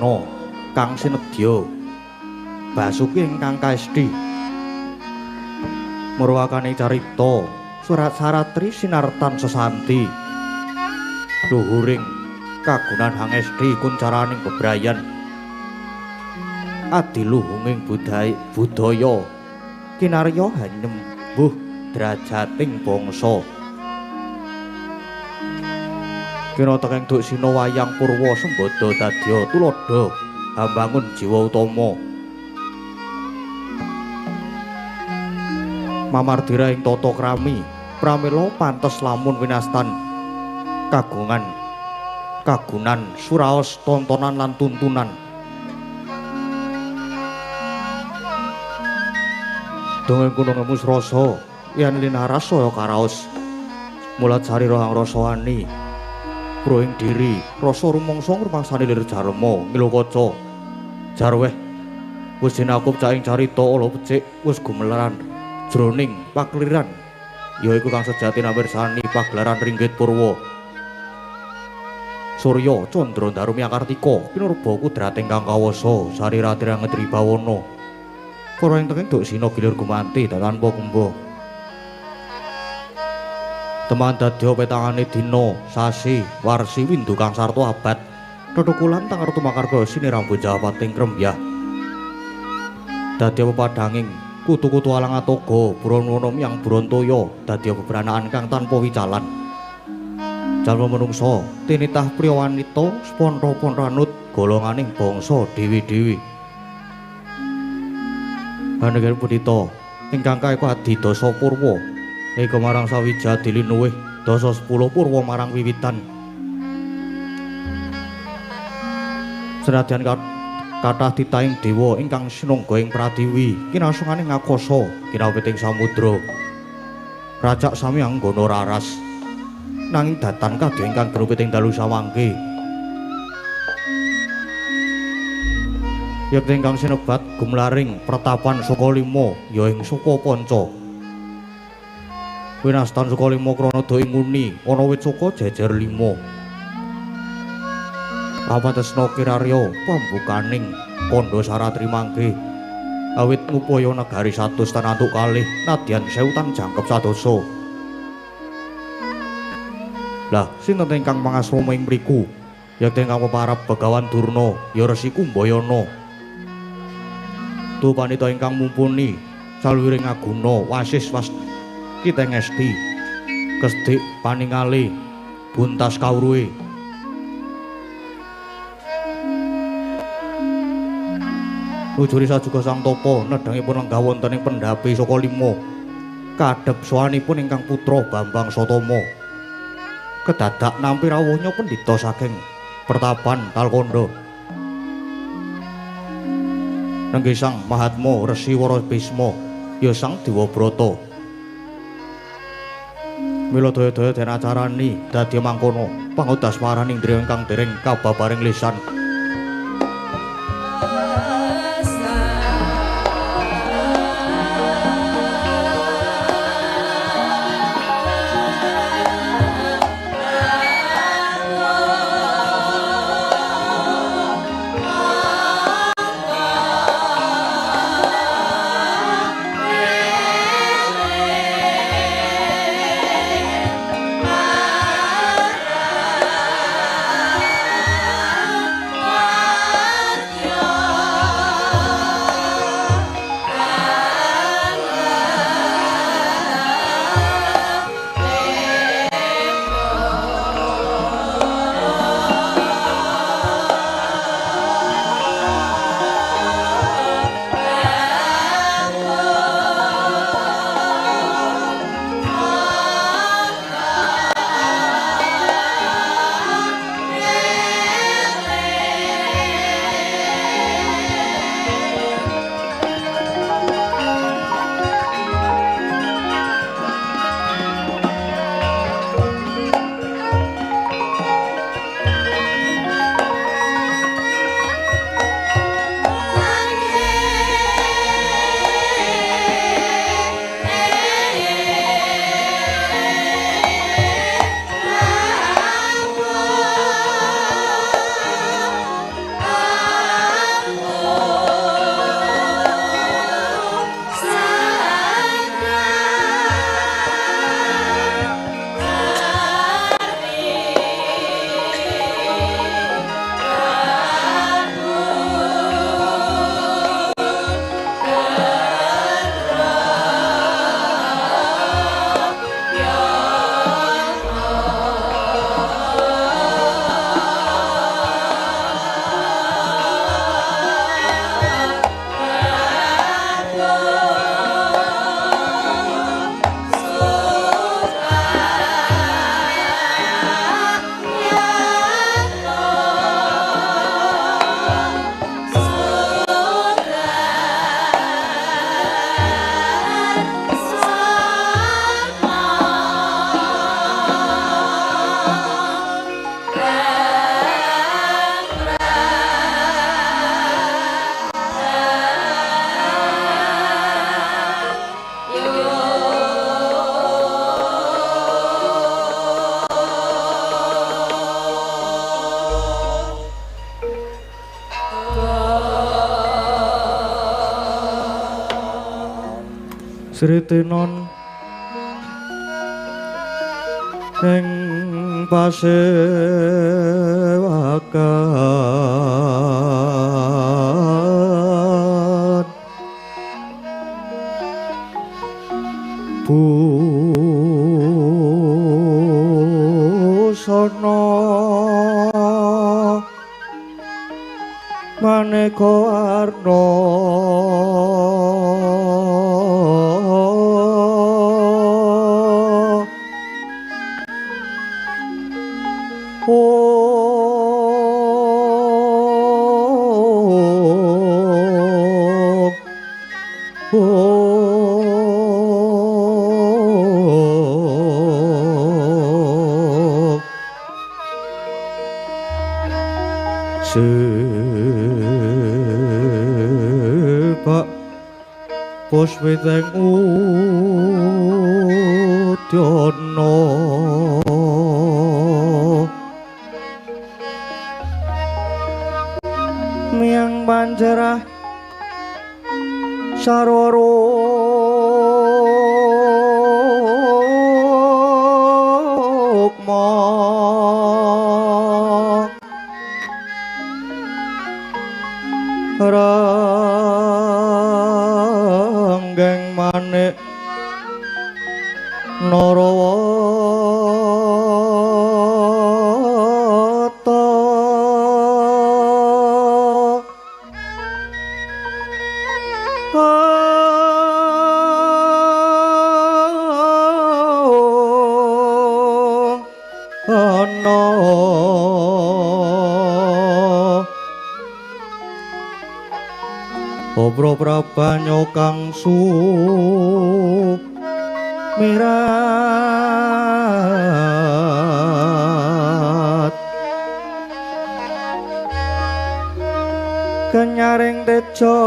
Buwana kang sinedya Basuki ingkang kaesti murwakane carita surat saratri sinartan sesanti luhuring kagunan hangesti kuncaraning bebrayan adiluhunging budaya kinarya hanyembuh drajating bangsa. Kina tenging duksina wayang purwa sembada dadya tuladha hambangun jiwa utama. Mamardira ing tata krami pramila pantes lamun winastan kagungan kagunan suraos tontonan lan tuntunan. Dongeng kuno ngemus rasa yen linaras saya karaos mulat sarira hang rasawani proing diri rasa rumangsa ngrumangsani lir jalma ngilu kaca jarweh wis dinakup caing carita ala becik wis gumelaran jroning pakeliran yaiku kang sejati namirsani pagelaran ringgit purwa surya candra ndaru Kartika pinurba kudrat ingkang kawasa sarira tirang bawana para ing tenging duksina gilir gumanti tanpa kumba. Teman dadya petangane dina, sasi, warsi windu kang sarta abad. Tetukulan tangartu makarga sinirambut jawating krembyah. Dadya pepadhanging kutu-kutu alang atoga, buron-wono miyang burontaya, dadya bebranaan kang tanpa wicalan. Jalma menungsa, tinitah priya wanita, sponta-pontanut golonganing bangsa dewi-dewi. Hanengger pundhita ingkang kaeka adidasa purwa eka marang sawija dilinuwih dasa 10 purwa marang wiwitan. Senadyan kathah titahing dewa ingkang sinungga ing pratiwi kinasungane ngakasa kinawiting samudra rajak sami anggana raras nanging datan kadya ingkang grupiting dalu samangke. Yekti ingkang sinebat gumlaring pertapan Sukalima ya ing Suka Panca. Winastan Sukalima krana do inguni ana wit suka jejer lima. Apatesna kirarya pambukaning kandha saratri mangke awit ngupaya negari 100 tan antuk kalih nadyan 1000 tan jangkep sadasa. Lah sinten ingkang mangasrama ing mriku? Yekti ingkang peparab Begawan Durna ya Resi Kumbayana. Panita ingkang mumpuni salwiring aguna wasis was kitengesti kesdik paningale buntas kawruhe. Nujuri sajuga sang tapa nedhangipun lenggah wonten ing pendhapi Sukalima kadhep sowanipun ingkang putra Bambang Satama kedadak nampi rawuhnya pendhita saking pertapan Talkandha. Nenggih Sang Mahatma Resi Warabisma ya Sang Dewabrata. Mila daya-daya den acarani dadi mangkono pangodas maraning indriya ingkang dereng kababaring lisan. Sritinon ing pasewakan busana maneka warna Sebab puswiteng udyana miang panjerah sarwa rukma ranggeng manik narawata ana obro prabanyo kang sumirat kenyaring teja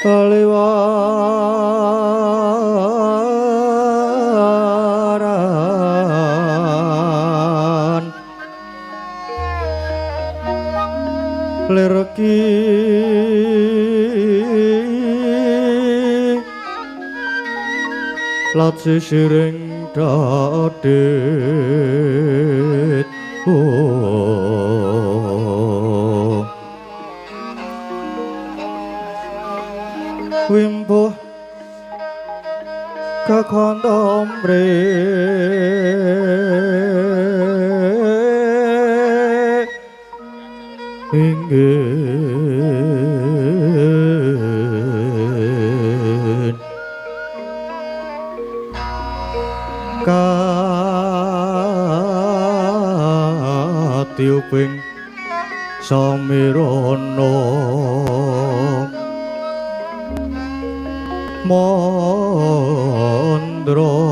kaliwaran lerki lat sisiring dadit wimbuh kakondombre inggih katiuping samirana mandra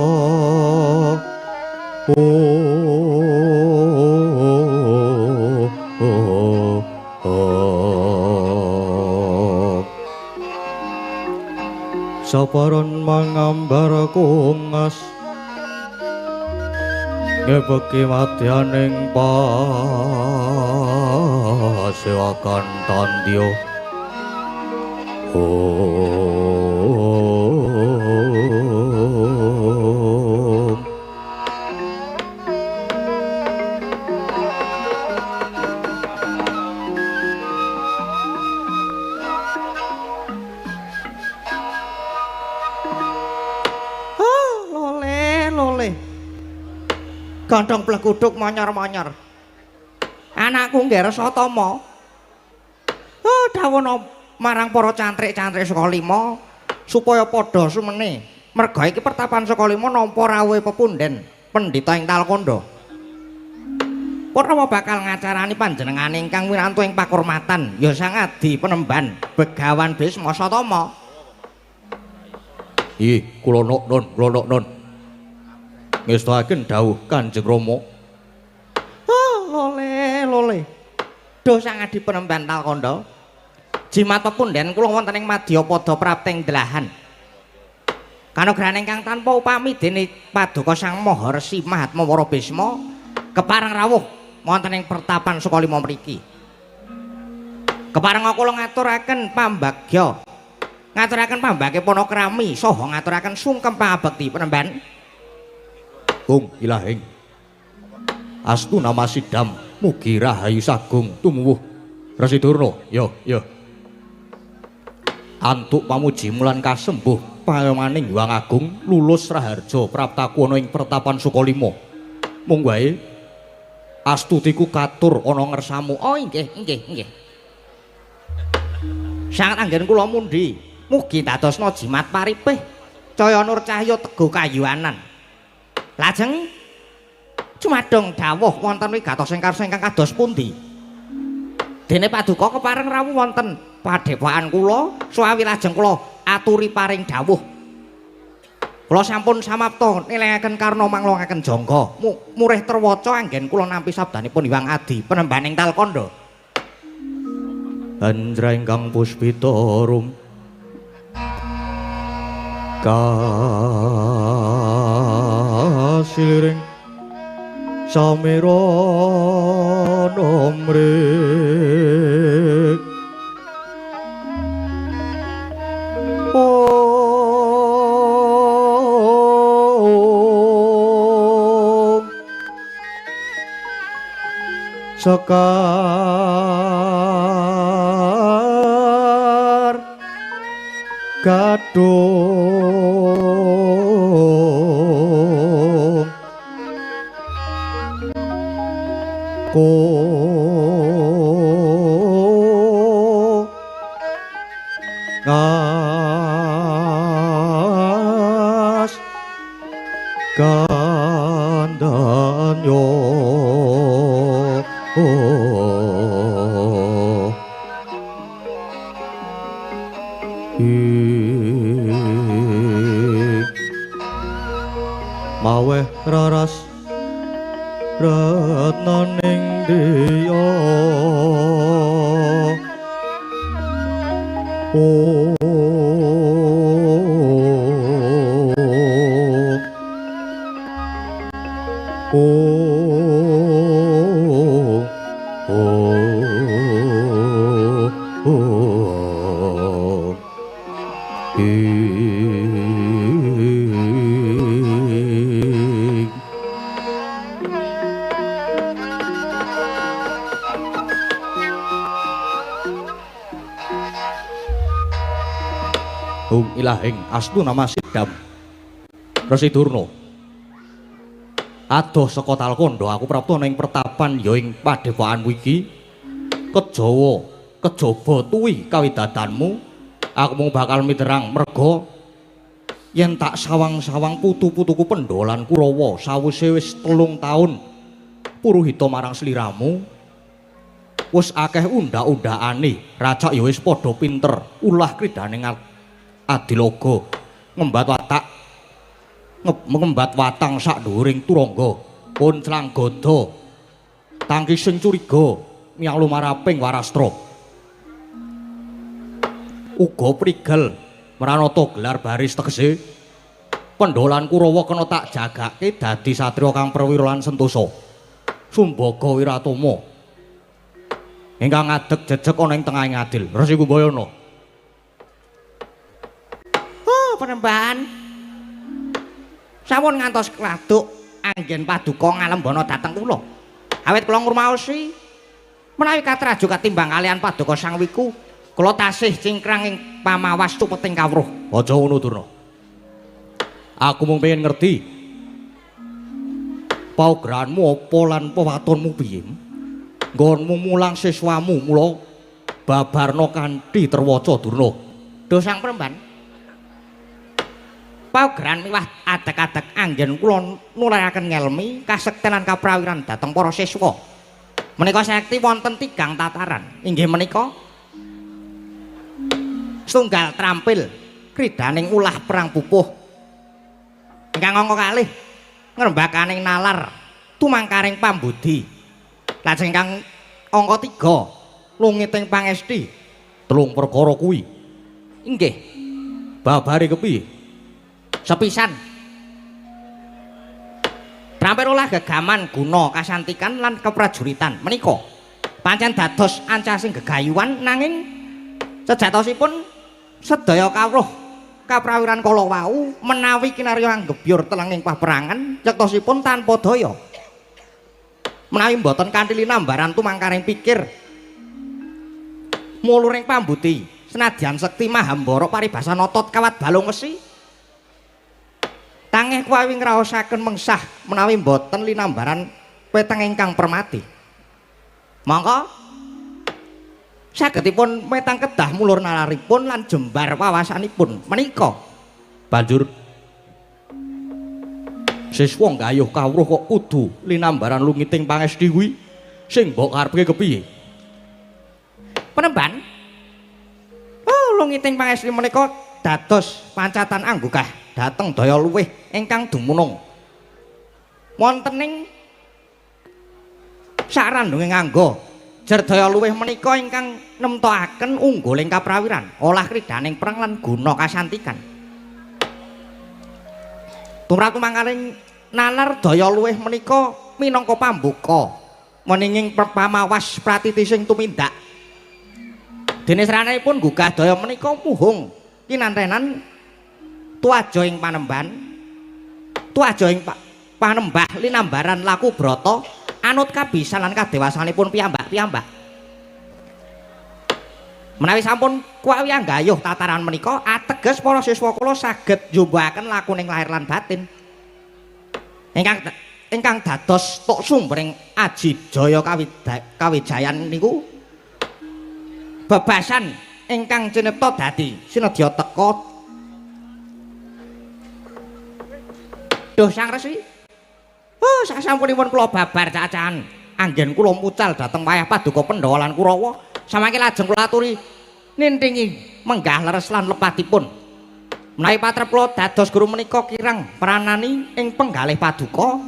saparon mangambar kungas ngebeki madyaning pasewakan tandya. Gandhong pleguduk manyar-manyar. Anakku nggih Satama. Oh, dawuhna marang para cantrik-cantrik saka lima supaya padha sumene. Merga iki pertapan saka lima nampa rawuhe pepunden pendhita ing Talkandha. Purnawa bakal ngacarani panjenengane ingkang winantu ing pakurmatan ya Sang Adi Penemban Begawan Bisma Satama. Ih, kula nok non, kula nok non. Ngestakaken dawuh Kanjeng Rama. Oh, lole, lole. Duh Sang Adi Penemban Talkandha. Jimat pepunden kula wonten ing madyapada prapting delahan. Kanugrahan ingkang tanpa upami dene Paduka Sang Maha Resi Mahatma Wara Bisma kepareng rawuh wonten ing pertapan Sukalima mriki. Kepareng kula ngaturaken pambagya Ngaturaken pambake panakrami saha ngaturaken sungkem pangabekti penemban. Gung ilahing. Astu nama sidam mugi rahayu sagung tumuwuh. Resi Durna, yo yo. Antuk pamuji mulan kasembuh pangemaning Hyang Agung lulus raharja praptaku ana ing pertapan Sukalima. Mung wae astutiku katur ana ngersamu. Oh inggih, inggih, inggih. Sanget anggen kula mundhi, mugi dadosna jimat paripih caya nur cahya tego kayuwanan. Lajeng jumadong dawuh wonten wigatos ingkang kados pundi? Dene paduka kepareng rawuh wonten padhepokan kula, suwawi lajeng kula aturi paring dawuh. Kula sampun samapta nilengaken karna manglongaken jangga. Murih terwaca anggen kula nampi sabdanipun Hyang Adi penembaning Talkandha. Andra ingkang puspita rum kasiliring samira nomrik om sekar gadung ko ngas kandanyo maweh raras retnaning diya oh oh oh oh Hung ilahing astu nama sidam Resi Durna. Adoh saka Talkandha aku prapta ning pertapan ya ing padhepokanmu iki. Kejawa, kejaba tuwi kawidadanmu, aku mung bakal miterang merga yen tak sawang-sawang putu-putuku Pandhawa lan Kurawa sawise wis 3 taun puruhita marang sliramu. Wis akeh undhak-undhakane, racak ya wis padha pinter, ulah kridane adilaga ngembat watak ngembat watang sak dhuwuring turangga ponclang gada tangkising curiga miyang lumaraping warastra uga prigel mranata gelar baris tegese Pandhawa lan Kurawa kena tak jagake dadi satriya kang perwira lan sentosa sumbaga wiratama ingkang ngadeg jejeg ana ing tengahing adil. Resi Kumbayana. Penemban sampun ngantos kladuk anggen paduka ngalembana dhateng kula. Awit kula ngrumaosi menawi katraju katimbang kalian paduka Sang Wiku, kula tasih cingkrang ing pamawas cupeting kawruh. Aja ngono Durna. Aku mung pengen ngerti paugeranmu apa lan pewatonmu piye. Nggonmu mulang siswamu mula babarna kanthi terwaca Durna. Duh Sang Penemban. Paugeran miwah adeg-adeg anggen kula nularaken ngelmi kasekten lan kaprawiran dhateng para siswa. Menika sekti wonten 3 tataran. Inggih menika setunggal trampil kridaning ulah perang pupuh. Ingkang angka kalih ngrembakaning nalar tumangkaring pambudi. Lajeng ingkang angka 3 lungiting pangesti. 3 perkara kuwi. Inggih. Babare kepiye? Sepisan trampil olah gegaman guna kasantikan lan keprajuritan menika pancen dados ancasing gegayuhan nanging sejatosipun Sedaya kawruh kaprawiran kala wau menawi kinarya anggebyur telenging paperangan yektosipun tanpa daya. Menawi mboten kanthi linambaran tumangkaring pikir muluring pambuti senadyan sekti mahambara paribasan otot kawat balung wesi tangeh kuwi ngraosaken mengsah menawi mboten linambaran weteng ingkang permati. Monggo sagedipun metang kedah mulur nalaripun lan jembar wawasanipun menika. Banjur siswa nggayuh kawruh kok kudu linambaran lungiting pangesti kuwi sing mbok karepke kepiye? Penemban. Oh, lungiting pangesti menika dados pancatan anggugah dhateng daya luwih ingkang dumunung wonten ing sarandunge nganggo. Jer daya luwih menika ingkang nemtokaken ungguling kaprawiran, olah kridaning perang lan guna kasantikan. Tumrap tumangkaring nalar daya luwih menika minangka pambuka meninging pamawas pratiti sing tumindak. Dene srananipun gugah daya menika muhung kinantenan tuwaja ing panemban, tuwaja ing panembah linambaran laku brata anut kabisan lan kadewasanipun piyambak-piyambak. Menawi sampun kuwi anggayuh tataran menika ateges para siswa kula saged njumbuhaken lakuning lahir lan batin. Ingkang dados tok sumbering aji jaya kawijayan niku bebasan ingkang cinipta dadi sinedya teka. Duh Sang Resi. Oh, sasampunipun kula babar cacahan anggen kula mucal dhateng wayah paduka Pandhawa lan Kurawa. Samangke lajeng kula aturi nintingi menggah leres lan lepatipun. Menawi patrap kula dados guru menika kirang pranani ing penggalih paduka.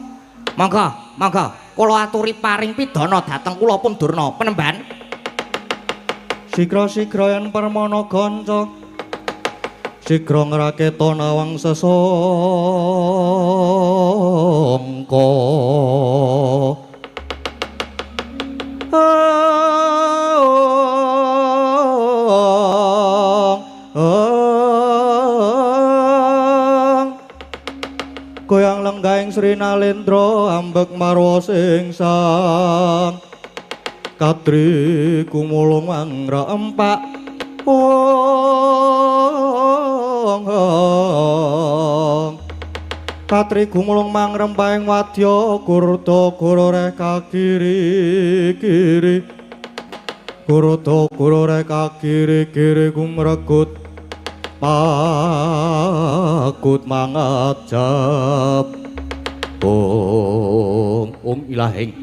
Monggo, monggo kula aturi paring pidana dhateng kula pun Durna penemban. Sigra-sigra yen permana kanca sigra ngraketa nawang sesangka. Goyang lenggahing Sri Nalendra ambek marwa sing sang kadri kumulung mangra empak ong katri gumulung mangrempahing wadya gurda gurore kakiri kiri gurda gurore kakiri kiri gumregut makut mangajab. Ong ong ilahing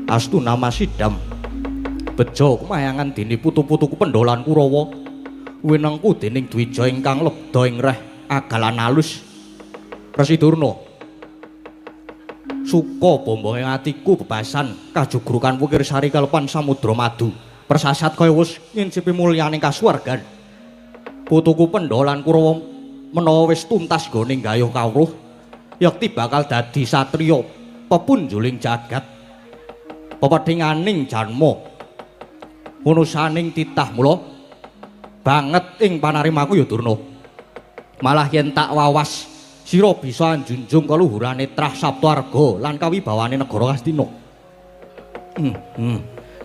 astu nama sidam bejo kemayangan dene putu-putuku Pandhawa lan Kurawa winengku dening Dwija ingkang lebda ing reh agalan alus. Resi Durna suka bombonge atiku bebasan kajugrukan Wukir Sari kalepan samudra madu persasat kaya wis ngincipi mulyaning kasuwargan. Putuku Pandhawa lan Kurawa menawa wis tuntas nggone nggayuh kawruh yekti bakal dadi satriya pepunjuling jagat pepethinganing janma unusaning titah. Mula banget ing panarimaku ya Durna, malah yen tak wawas sira bisa anjunjung kaluhurane trah Saptarga lan kawibawane negara Astina.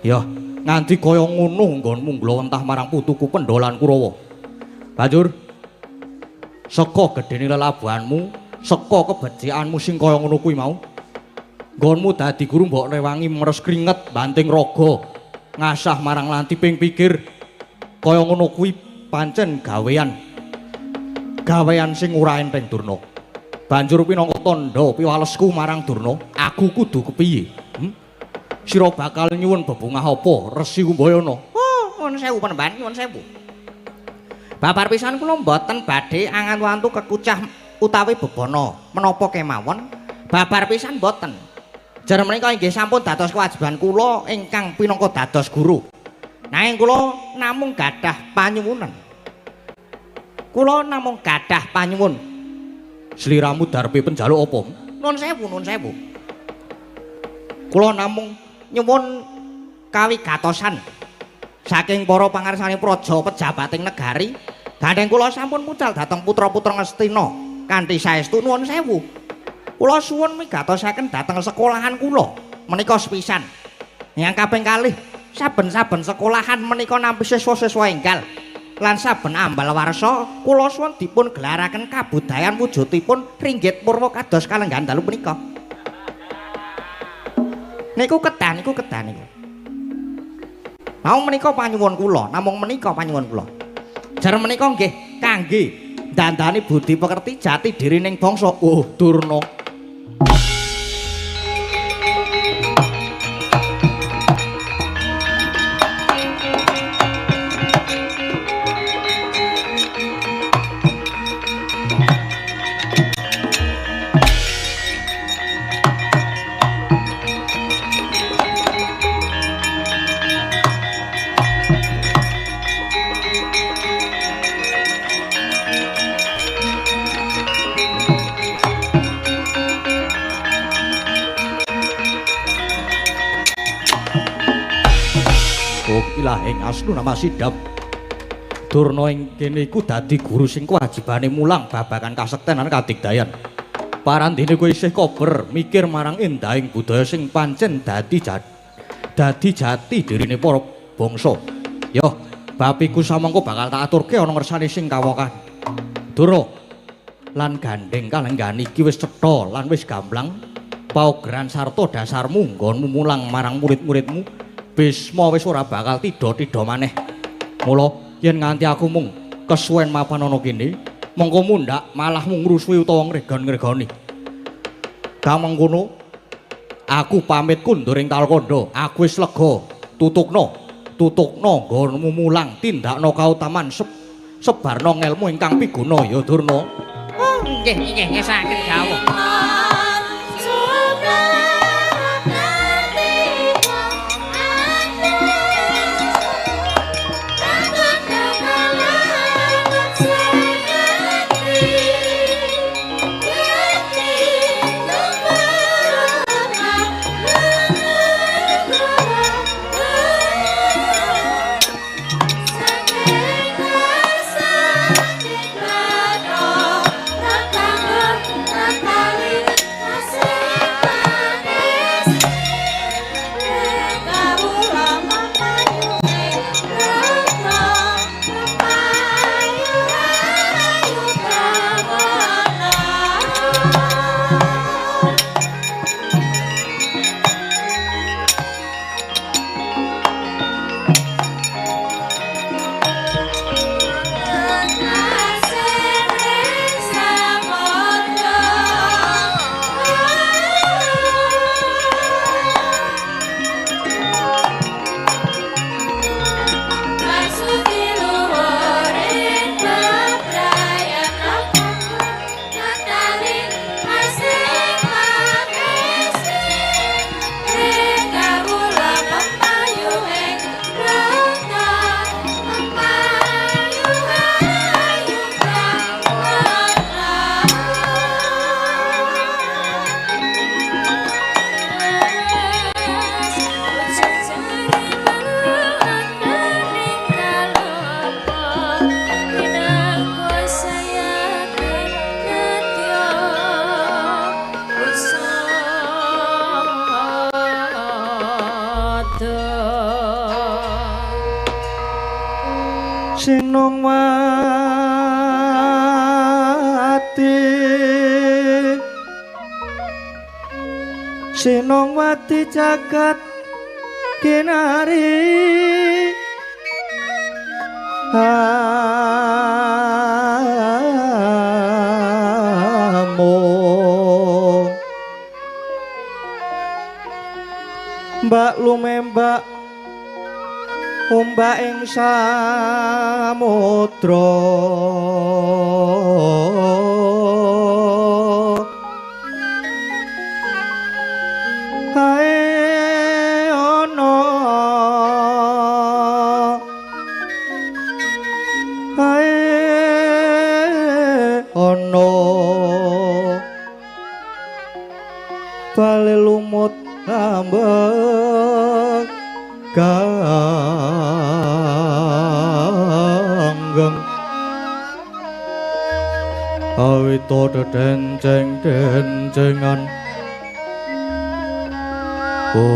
Ya nganti kaya ngono nggonmu nglowentah marang putuku Pandhawa lan Kurawa. Banjur saka gedhene lelabuhanmu, saka kebecikanmu sing kaya ngono kuwi mau, nggonmu dadi guru mbok rewangi meres kringet banting raga ngasah marang lantiping pikir kaya ngono kuwi pancen gawean sing ora enteng Durna. Banjur pinangka tandha piwalesku marang Durna, aku kudu kepiye? Sira bakal nyuwun bebungah apa Resi Kumbayana? Oh, nyuwun sewu penemban, nyuwun sewu. Babar pisan kula mboten badhe angantu-antu kekucah utawi bebana menapa kemawon. Babar pisan mboten. Jar menika inggih sampun dados kewajiban kula ingkang pinangka dados guru. Nanging kula namung gadah panyuwunan. Kula namung gadah panyuwun. Sliramu darpe penjaluk apa? Nuwun sewu, nuwun sewu. Kula namung nyuwun kawigatosan saking para pangarsane praja pejabating negari Gandeng kula sampun mucal dhateng putra-putra Ngastina kanthi saestu nuwun sewu. Kula suwun migatosaken dhateng sekolahan kula menika sepisan. Yang kaping kalih, saben-saben sekolahan menika nampi siswa-siswa enggal. Lan saben ambal warsa kula suwun dipun gelaraken kabudayan wujudipun ringgit purwa kados kalenggahan dalu menika. Niku kedah niku kedah niku. Mau menika panyuwun kula, namung menika panyuwun kula. Jar menika nggih kangge dandani budi pekerti jati dirining bangsa. Oh, Durna. Ilahing asnu nama sidam. Durna ing kene iku dadi guru sing kewajibane mulang babagan kasekten lan kadigdayan. Parandene kowe isih kober mikir marang endahing budaya sing pancen dadi jati dirine para bangsa. Yo, bab iku samangka bakal tak aturke ana ngersane sing kawokan. Durna lan gandeng kalenggan iki wis cetha lan wis gamblang paugeran sarta dasarmu nggonmu mulang marang murid-muridmu. Bisma wis ora bakal tidha-tidha maneh. Mula yen nganti aku mung kesuwen mapan ana kene, mengko mundhak malah mung ngrusuhi utawa ngregon-ngregoni. Kang mengkono, aku pamit kundur ing Talkandha. Aku wis lega. Tutukno, tutukno nggonmu mulang, tindakno kautaman, sebarno ngelmu ingkang piguna ya Durna. Oh, nggih, nggih, ngesaken dawuh. Sinongwati jagat kinari amung mbak lumembak ombak ing samudra. Hae ana, hae ana, bale lumut ambek ganggeng. Awita dedenceng-dencengan. Oh.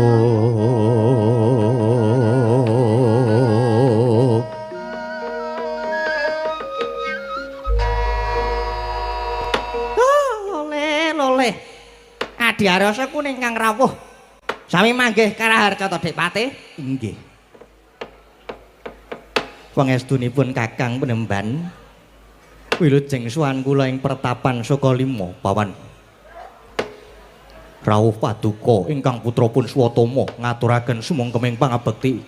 Oh, lole lole. Adi Aryasa kuning kang rawuh. Sami manggih karaharca to Dik Patih? Inggih. Pangestunipun Kakang Penemban. Wilujeng sowan kula ing pertapan Sukalima, Pawan. Rawuh paduka ingkang putra pun Swatama ngaturaken sumangkeming pangabekti.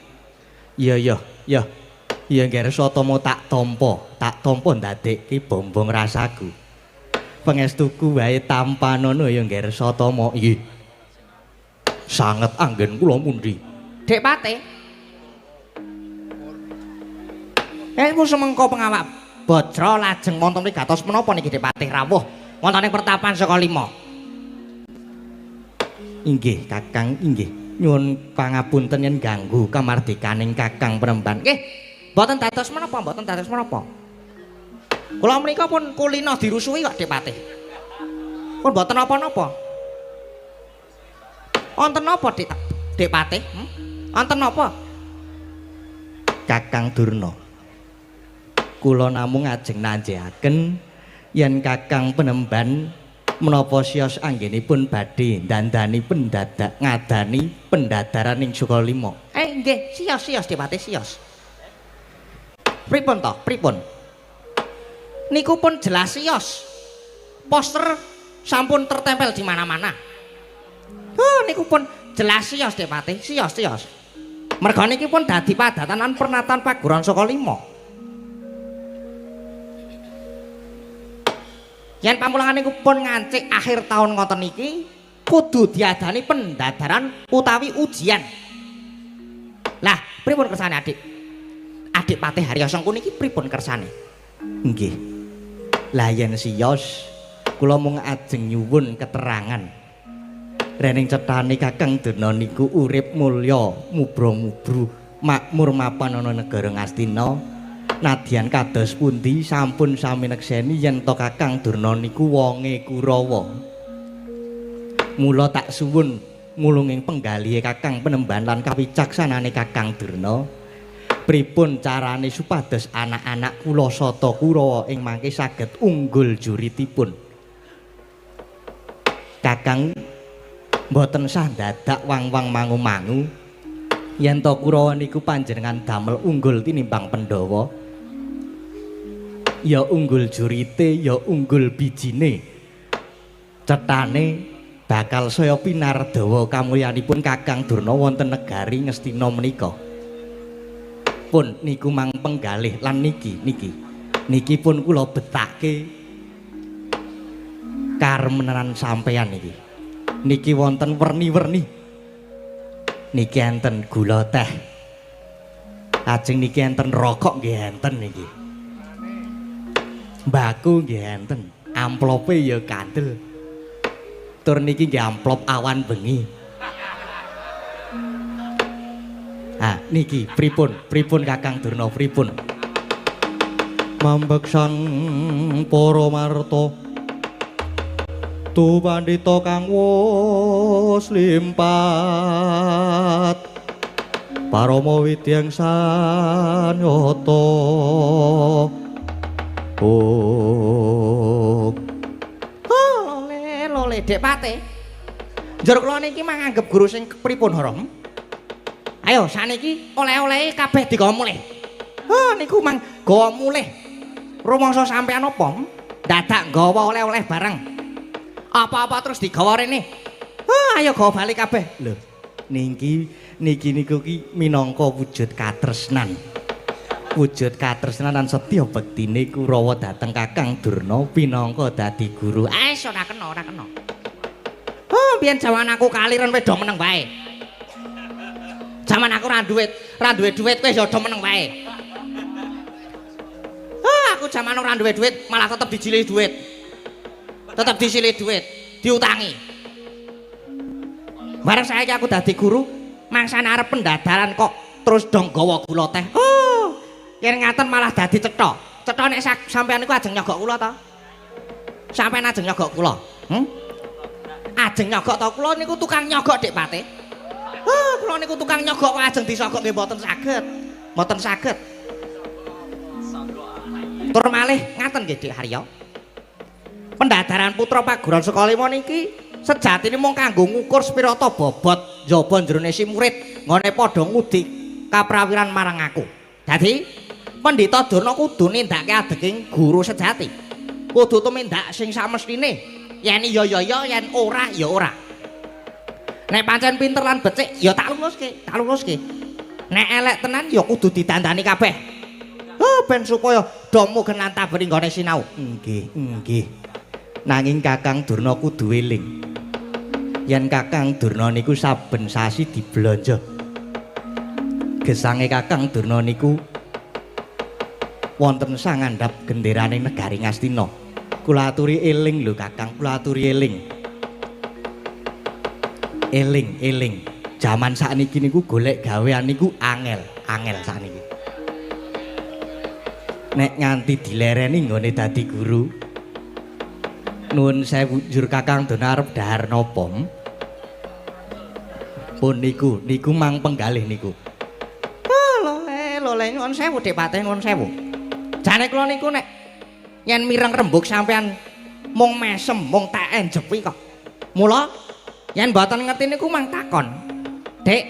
Iya iya iya. Iya Ngger Swatama tak tampa ndadekke bombong rasaku. Pangestuku wae tampanana ya Ngger Swatama. Nggih. Sanget anggen kula mundhi. Dik Patih. Semengko pengawak bajra lajeng wonten mrigatos menapa niki Dik Patih rawuh wonten ing pertapan Sukalima. Inggih Kakang, inggih. Nyuwun pangapunten yen ganggu kamardikaning Kakang Penemban. Nggih, mboten dados menapa, mboten dados menapa. Kula menika pun kulino dirusuhi kok Dik Patih. Pun mboten napa-napa. Wonten napa Dik Dik Patih? Wonten napa? Kakang Durna. Kula namung ajeng nanjeaken yen Kakang Penemban menapa sios anggenipun badhe dandani pendadak ngadani pendadaran ing Sukalima. Nggih, sios-sios Dik Patih, sios. Pripun to? Pripun? Niku pun jelas sios. Poster sampun tertempel di mana-mana. Oh, niku pun jelas sios Dik Patih, sios-sios. Merga niki pun dadi padatan lan pernatan paguron Sukalima. Yen pamulangan niku pun ngancik akhir tahun ngoten niki kudu diadani pendadaran utawi ujian. Lah, pripun kersane Adik? Adik Patih Haryasa niki pripun kersane? Nggih. Lah yen sios kula mung ajeng nyuwun keterangan. Rening cethane Kakang Durna niku urip mulya, mubra-mubru, makmur mapan ana negara Ngastina. Nadyan kados pundi sampun sami nekseni yen to Kakang Durna niku wonge Kurawa. Mula tak suwun mulunging penggalihe Kakang Penemban lan kawicaksanane Kakang Durna. Pripun carane supados anak-anak kula sata Kurawa ing mangke saged unggul juritipun. Kakang mboten sah dadak wang-wang mangu-mangu yen to Kurawa niku panjenengan damel unggul tinimbang Pandhawa. Ya unggul jurite, ya unggul bijine. Cethane bakal saya pinardawa kamulyanipun Kakang Durna wonten negari Ngastina menika. Pun niku mang penggalih lan niki niki. Niki pun kula betake karemenan sampeyan niki. Niki wonten werni-werni. Niki enten gula teh. Lajeng niki enten rokok nggih enten niki. Mbaku nggih enten, amplope ya kandel. Tur niki nggih amplop awan bengi. Ah, niki pripun? Pripun Kakang Durna pripun? Mambeksan para marta tu pandhita kang wus limpat parama widyang sanyata. Oh. Oh, lole lole Dik Patih. Njur kula niki manganggep guru sing pripun Hara? Ayo saniki oleh-olehe kabeh digawa mulih. Oh, niku mang gawa mulih. Rumangsa sampean apa? Dadak nggawa oleh-oleh bareng. Apa-apa terus digawa rene. Oh, ayo gawa balik kabeh. Lho, niki niki niku ki minangka wujud katresnan. Wujud katresnan lan setya bektine Kurawa dhateng Kakang Durna pinangka dadi guru. Ah, ora kena, ora kena. Oh, biyen jaman aku kaliren wis do meneng wae. Jaman aku ora duwe duit kowe ya do meneng wae. Ah, aku jaman ora duwe duit malah tetep dijilih duit. Tetep disilih duit, diutangi. Bareng saiki aku dadi guru, mangsane arep pendadaran kok terus dong gawa gula teh. Oh, yen ngaten malah dadi cetha. Cetha nek sampean niku ajeng nyogok kula to? Sampeyan ajeng nyogok kula. Ajeng nyogok to kula niku tukang nyogok Dik Pate. Oh, kula niku tukang nyogok kok ajeng disogok nggih mboten saged. Mboten saged. Tur malih ngaten nggih Dik Harya. Pendadaran putra Paguron Sukalima niki sejatine mung kanggo ngukur spirata bobot njaba jerone si murid nggone padha ngudi kaprawiran marang aku. Dadi Pendhita Durna kudu nindakake adeging guru sejati. Kudu tumindak sing samestine. Yen iya ya ya, yen ora ya ora. Nek pancen pinter lan becik ya tak luluske, tak luluske. Nek elek tenan ya kudu didandani kabeh. Oh, ben supaya do mugen lan taberi nggone sinau. Nggih, nggih. Nanging Kakang Durna kudu eling. Yen Kakang Durna niku saben sasi diblanja. Gesange Kakang Durna niku wonten sangandhap genderane negari Ngastina. Kula aturi eling lho Kakang, kula aturi eling. Eling, eling. Jaman sakniki niku golek gawean niku angel, angel sakniki. Nek nganti dilereni nggone dadi guru. Nuwun sewu njur Kakang Durna arep dhahar napa? Pun niku, niku mang penggalih niku. Oh, lole, lole nyuwun sewu Dik Pate, nyuwun sewu. Jane kula niku nek yen mireng rembug sampean mung mesem, mung tak enjepi kok. Mula yen mboten ngerti niku mang takon. Dik,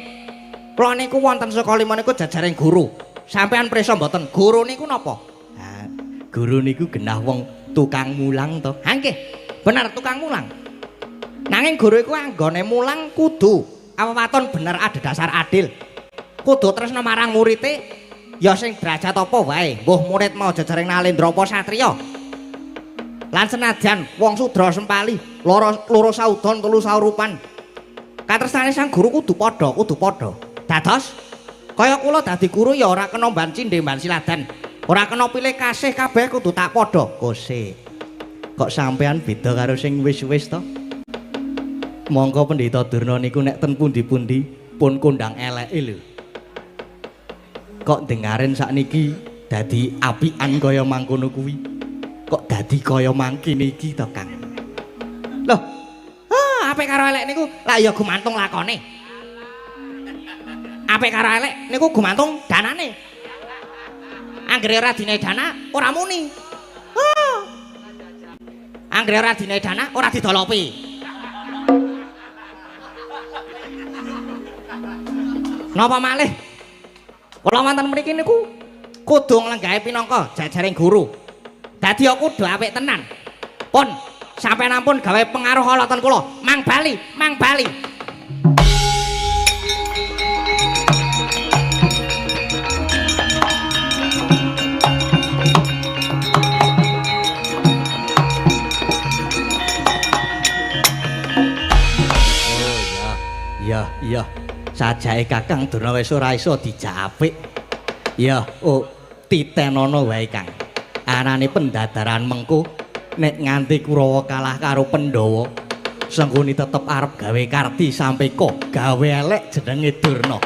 kula niku wonten Sukalima niku jajaring guru. Sampean prisa mboten? Guru niku napa? Ha, guru niku genah wong tukang mulang to. Ha nggih, bener tukang mulang. Nanging guru iku anggone mulang kudu awaton bener adhedhasar adil. Kudu tresna marang murite. Ya sing derajat apa wae, mbuh murid mau jajaring nalendra apa satriya. Lan senajan wong sudra sempali, loro loro saudon telu saurupan. Katresnane sang guru kudu padha, kudu padha. Dados kaya kula dadi guru ya ora kena mban cindhe mban siladan. Ora kena pilih kasih kabeh kudu tak padha. Kose. Kok sampean beda karo sing wis-wis to? Mongko Pendhita Durna niku nek ten pundi-pundi pun kondang eleke lho. Kok dengaren sakniki dadi apian kaya mangkono kuwi? Kok dadi kaya mangkene iki to, Kang? Loh, ah, apik karo elek niku lak ya gumantung lakone. Apik karo elek niku gumantung danane. Anggere ora dinae dana, ora muni. Ah. Anggere ora dinae dana, ora didolopi. Napa malih? Kula wonten mriki niku kudu nglenggahi pinangka jajaring guru. Dadi aku kudu apik tenan. Pun sampeyan ampun gawe pengaruh ala ten kula. Mang bali, mang bali. Oh ya, ya, ya. Sajake Kakang Durna wis ora iso dijak apik. Ya, oh titenono wae Kang. Anane pendadaran mengko nek nganti Kurawa kalah karo Pandhawa, Sengkuni tetep arep gawe karti sampe kok gawe elek jenenge Durna.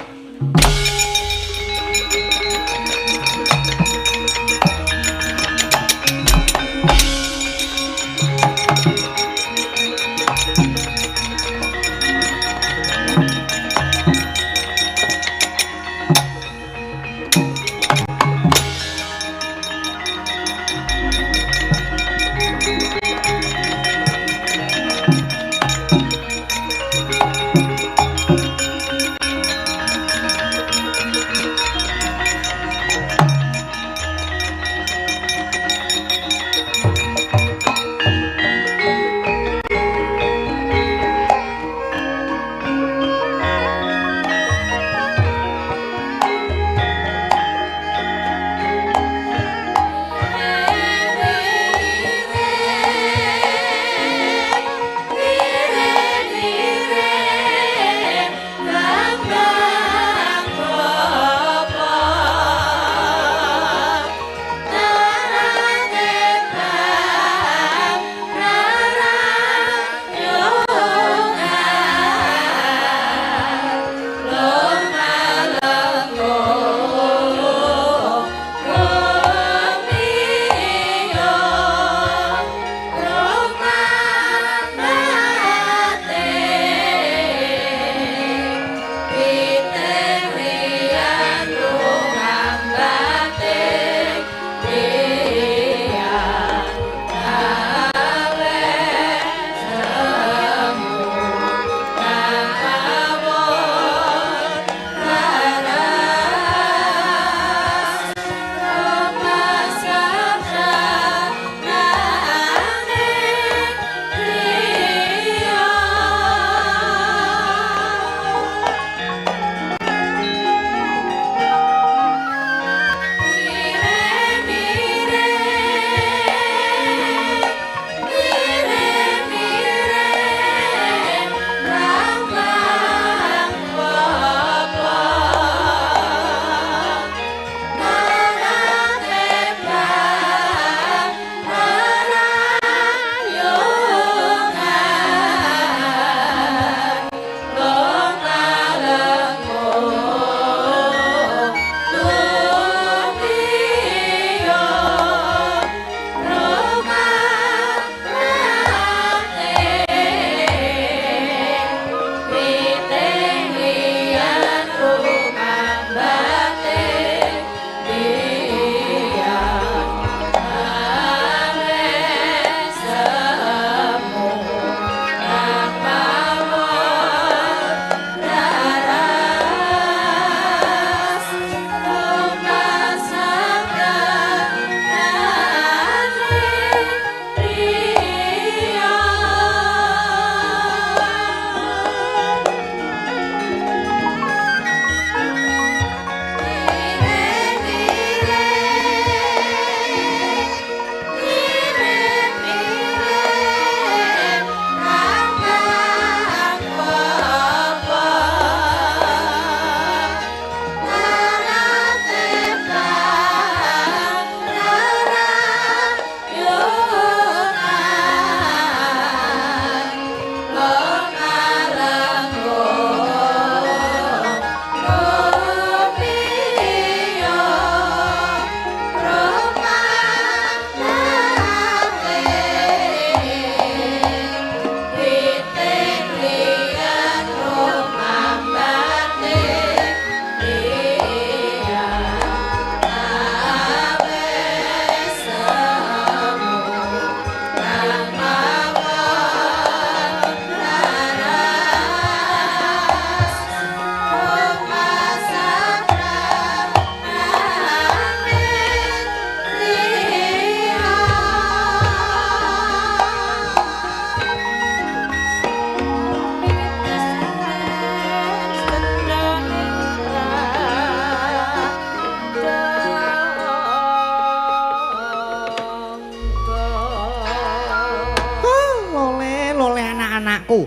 Anak-anakku.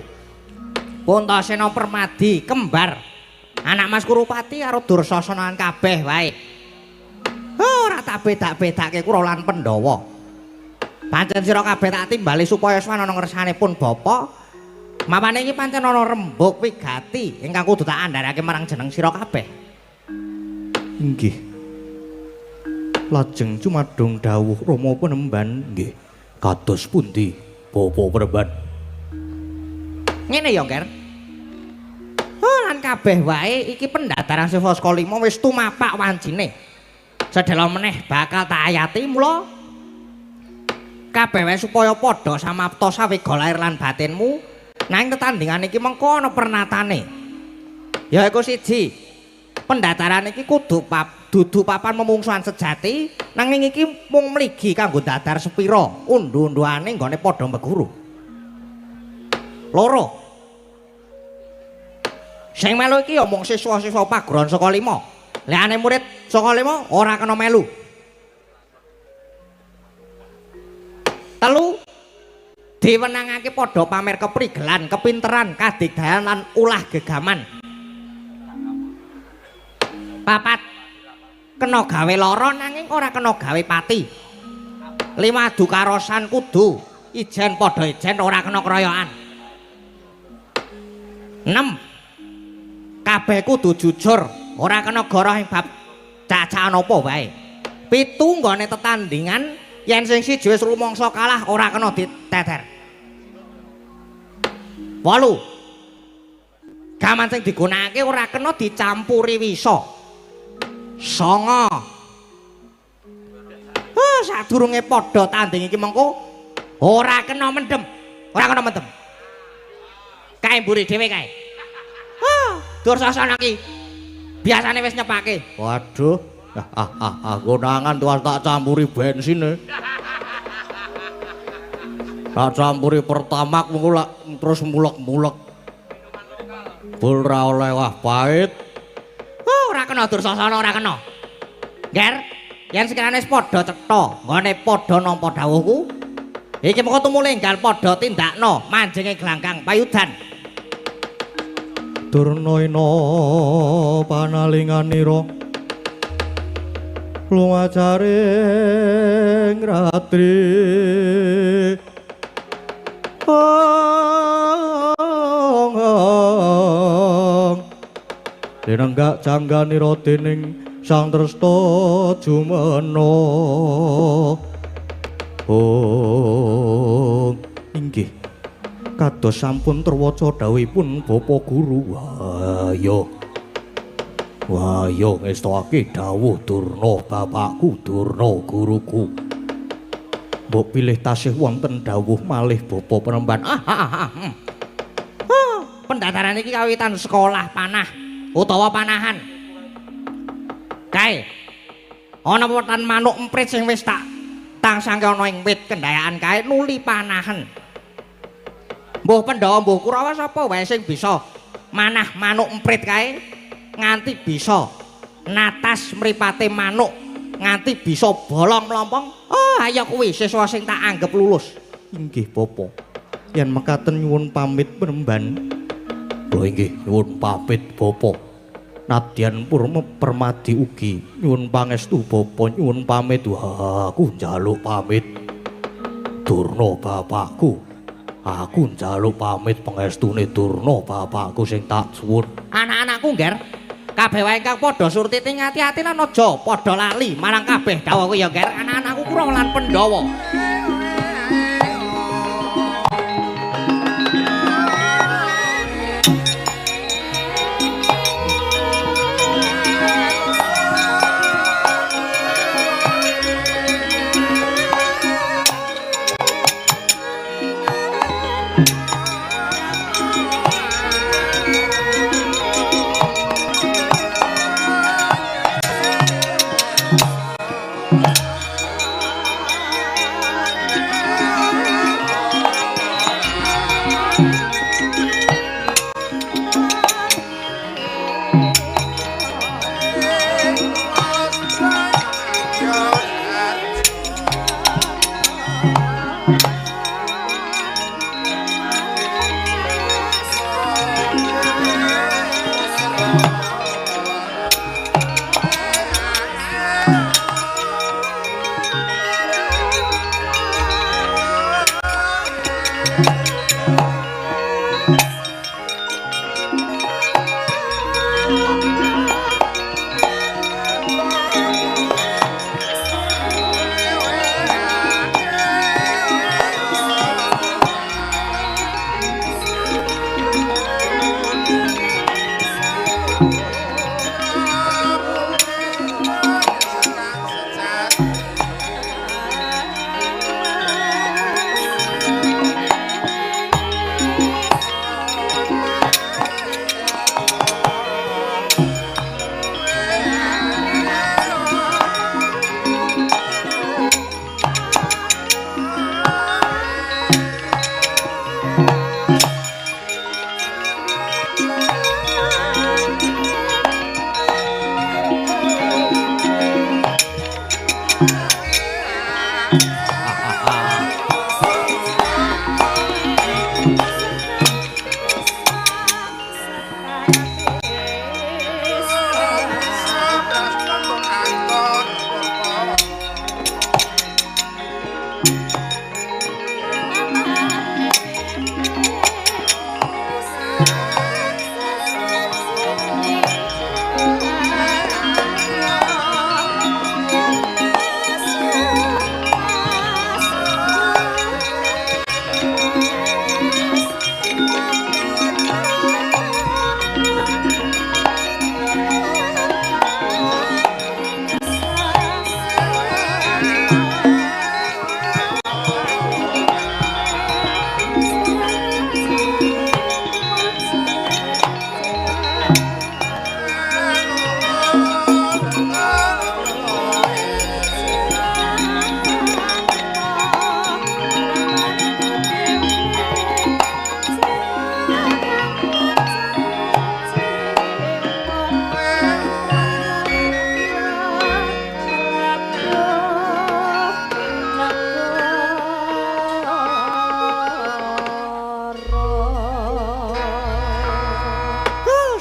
Puntasena Permadi kembar. Anak Mas Kurupati karo Dursasana kabeh wae. Ora tak bedak-bedake Kurawa lan Pandhawa. Pancen sira kabeh tak timbali supaya sowan ana ngersanipun bapa. Mapane iki pancen ana rembug wigati ingkang kudu tak andharake marang jeneng sira kabeh. Inggih. Lajeng cumadung dawuh Rama Penemban nggih. Kados pundi Bapak Penemban? Ngene ya, Nger. Oh, lan kabeh wae iki pendhataran siswa saka 5 wis tumapak wancine. Sedhela meneh bakal tak ayati mula kabeh wae supaya padha samapta sawega lair lan batinmu. Nanging tetandingan iki mengko ana pernatane. Ya iku siji. Pendhataran iki kudu dudu papan memungsuhan sejati, nanging iki mung mligi kanggo dadar sepira undu-unduane nggone padha meguru. Loro. Sing melu iki ya mung siswa-siswa paguron saka 5. Liyane murid saka 5 ora kena melu. Telu, diwenangake padha pamer keprigelan, kepinteran, kadigdayan lan ulah gegaman. Papat, kena gawe lara nanging ora kena gawe pati. Lima, adu karosan kudu ijen padha ijen ora kena keroyokan. 6, kabeh kudu jujur, ora kena goroh ing bab cacahan apa wae. 7, nggone tetandingan yen sing siji wis rumangsa kalah ora kena diteter. 8, gaman sing digunakake ora kena dicampuri wisa. 9, sadurunge padha tanding iki mengko ora kena mendem, ora kena mendem. Kae mburi dhewe kae. Dursasana iki biasane wis nyepake. Waduh, konangan tuwas tak campuri bensin. Tak campuri pertamak mengko lak terus mulek-mulek. Bul ra oleh wah pahit. Ora kena Dursasana, ora kena. Nger, yen sekirane wis padha cetha, nggone padha nampa dawuhku, iki mengko tumuli enggal padha tindakno manjinge glanggang payudan. Durna ina panalinganira lumajaring ratri. Dinenggak jangganira dening Sang Tresta jumena. Oh, inggih. Kados sampun terwaca dawuhipun Bapak Guru. Wah ya. Wah ya ngestokake dawuh Durna bapakku, Durna guruku. Mbok pilih tasih wonten dawuh malih Bapak Penemban. Pendhataran iki kawitan sekolah panah utawa panahan. Kae ana wetan manuk emprit sing wis tak tangsangke ana ing wit kendayaan kae nuli panahan. Mbuh Pandhawa mbuh Kurawa sapa wae sing bisa manah manuk emprit kae nganti bisa natas mripate manuk nganti bisa bolong mlompong. Oh, ayo kuwi siswa sing tak anggep lulus. Inggih Bapak. Yen mekaten nyuwun pamit Penemban. Lho inggih nyuwun pamit Bapak. Nadyan Purma Permadi ugi nyuwun pangestu Bapak, nyuwun pamit. Wah, aku njaluk pamit. Durna bapakku. Aku njaluk pamit pangestune Durna bapakku sing tak suwun. Anak-anakku, Ngger, kabeh wae ingkang padha surtiti ngati-ati lan aja padha lali marang kabeh dawuhku ya, Ngger. Anak-anakku Kurawa lan Pandhawa.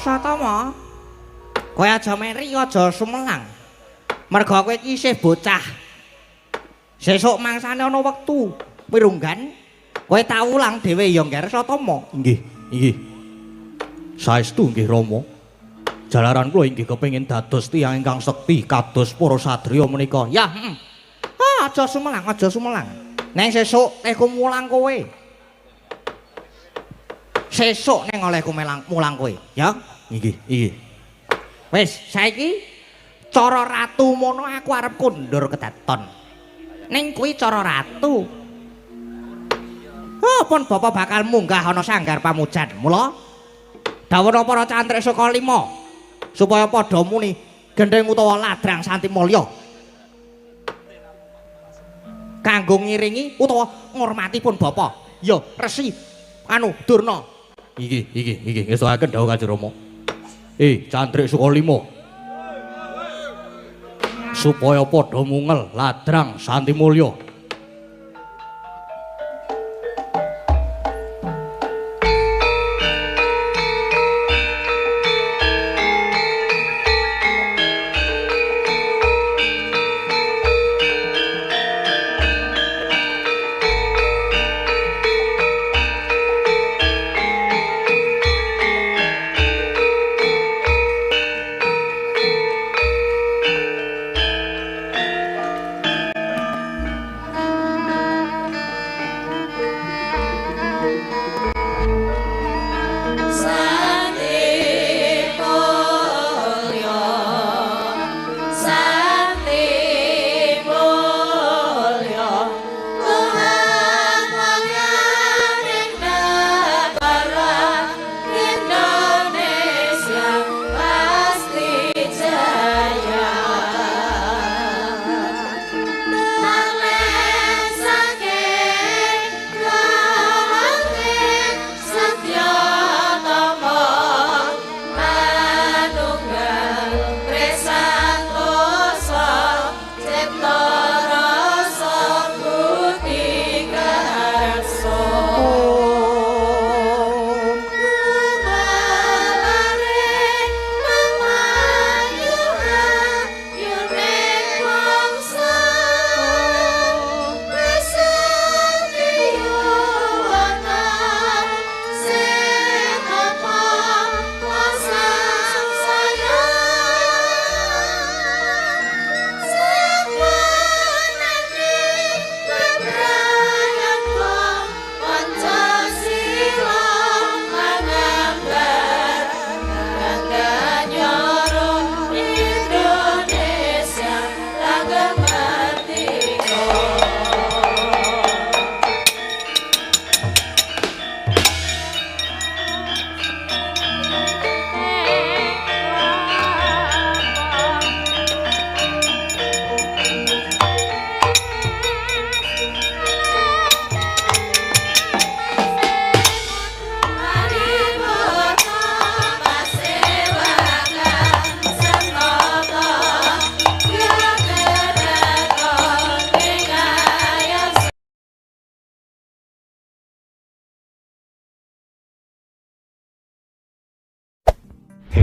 Satama. Kowe aja meri, aja sumelang. Merga kowe iki isih bocah. Sesuk mangsane ana wektu mirunggan, kowe tak ulang dhewe ya Ngger Satama. Nggih, nggih. Saestu nggih Rama. Jalaran kula inggih kepengin dados tiyang ingkang sekti kados para sadriya menika. Ya, heeh. Ah, aja sumelang, aja sumelang. Neng sesuk tehku mulang kowe. Sesuk neng olehku mulang kowe, ya. Nggih, nggih. Wis, saiki cara ratu mono aku arep kondur kedaton. Ning kuwi cara ratu. Oh, pun bapa bakal munggah ana sanggar pamujan. Mula dawuhna para cantrik saka lima supaya padha muni gendheng utawa ladrang Santi Mulya. Kanggo ngiringi utawa ngurmati pun bapa. Ya, Resi anu Durna. Iki, iki, iki ngestokaken dawuh Kanjeng Rama. Cantrik suka lima. Supaya padha mungel ladrang Santi Mulya.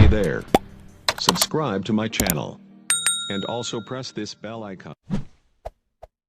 Hey there. Subscribe to my channel. And also press this bell icon.